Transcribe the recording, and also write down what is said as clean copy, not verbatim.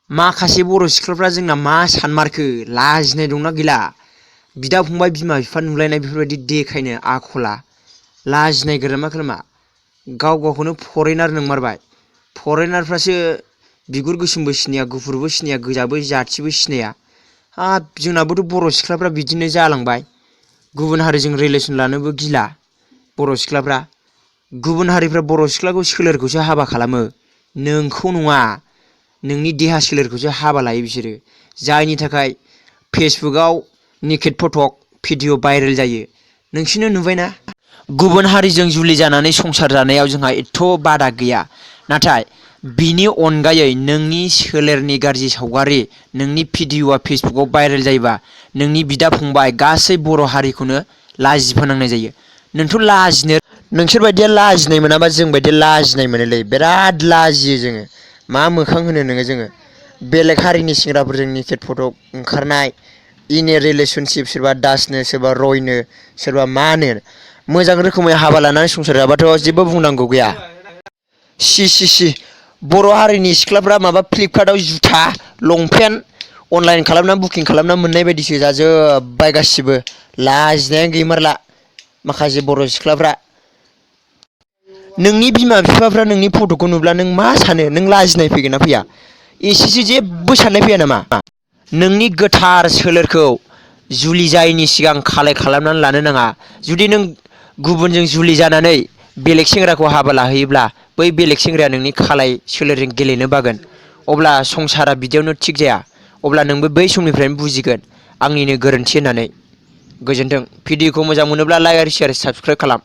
माखासे बर' सिख्लाफ्रा जोंना मा सानमारखो लाजिनाय दंना गैला बिदा फंबाय बिमा बिफा नुलायनाय बेफोरबायदि देखायनो आखला लाजिनाय गोरोमा खोमा गाव गावखौनो फरेनार नंमारबाय। फरेनारफ्रासो बिगुर गोसोमबो सिनाया गुफुरबो सिनाया गोजाबो जाथिबो सिनाया। हाब जोंनाबोथ' बर' सिख्लाफ्रा बिदिनो जालांबाय। गुबुन हारिजों रिलेसन लानोबो गिला बर' सिख्लाफ्रा। गुबुन हारिफ्रा बर' सिख्लाखौ सोलेरखौसो हाबा खालामो, नोंखौ नङा। नोंनि देहा सोलेरखौसो हाबा लायो बिसोरो, जायनि थाखाय फेसबुकआव नेकेड फटक भिडिअ भाइरेल जायो। नोंसोरनो नुबायना गुबुन हारिजों जुलि जानानै संसार जानायाव जोंहा एथ' बादा गैया, नाथाय बिनि अनगायै नोंनि सोलेरनि गाज्रि सावगारि नोंनि भिडिअआ फेसबुकआव भाइरेल जायोबा नोंनि बिदा फंबाय गासै बर' हारिखौनो लाजि फोनांनाय जायो। नोंथ' लाजिनो नोंसोरबायदिया लाजिनाय मोनाबा जोंबायदि लाजिनाय मोनोलै, बिराद लाजियो जोङो। मा मोखां होनो नोङो जोङो बेलेग हारिनि सेंग्राफोरजों नेकेट फट' ओंखारनाय इन ए रिलेसनशिप, सोरबा दासनो सोरबा रयनो सोरबा मानो मोजां रोखोमै हाबा लानानै संसार जाबाथ' जेबो बुंनांगौ गैया। सि बर' हारिनि सिख्लाफ्रा माबा फ्लिपकार्टआव जुथा लंपेन्ट अनलाइन खालामनानै बुकिं खालामना मोननाय बायदिसो जाजोब्बाय गासिबो। लाजिनायानो गैमारला माखासे बर' सिख्लाफ्रा। नोंनि बिमा बिफाफ्रा नोंनि फट'खौ नुब्ला नों मा सानो? नों लाजिनाय फैगोन ना फैया? एसेसो जेबो साननाय फैया नामा? नोंनि गोथार सोलेरखौ जुलि जायैनि सिगां खालाय खालामनानै लानो नाङा। जुदि नों गुबुनजों जुलि जानानै बेलेग सेंग्राखौ हाबा लाहैयोब्ला बै बेलेग सेंग्राया नोंनि खालाय सोलेरजों गेलेनो बागोन, अब्ला संसारा बिदियावनो थिग जाया। अब्ला नोंबो बै समनिफ्रायनो बुजिगोन आंनिनो गोरोन्थि होननानै। गोजोन्थों। भिडिअखौ मोजां मोनोब्ला लाइक आरो शेयार साबसक्राइब खालाम।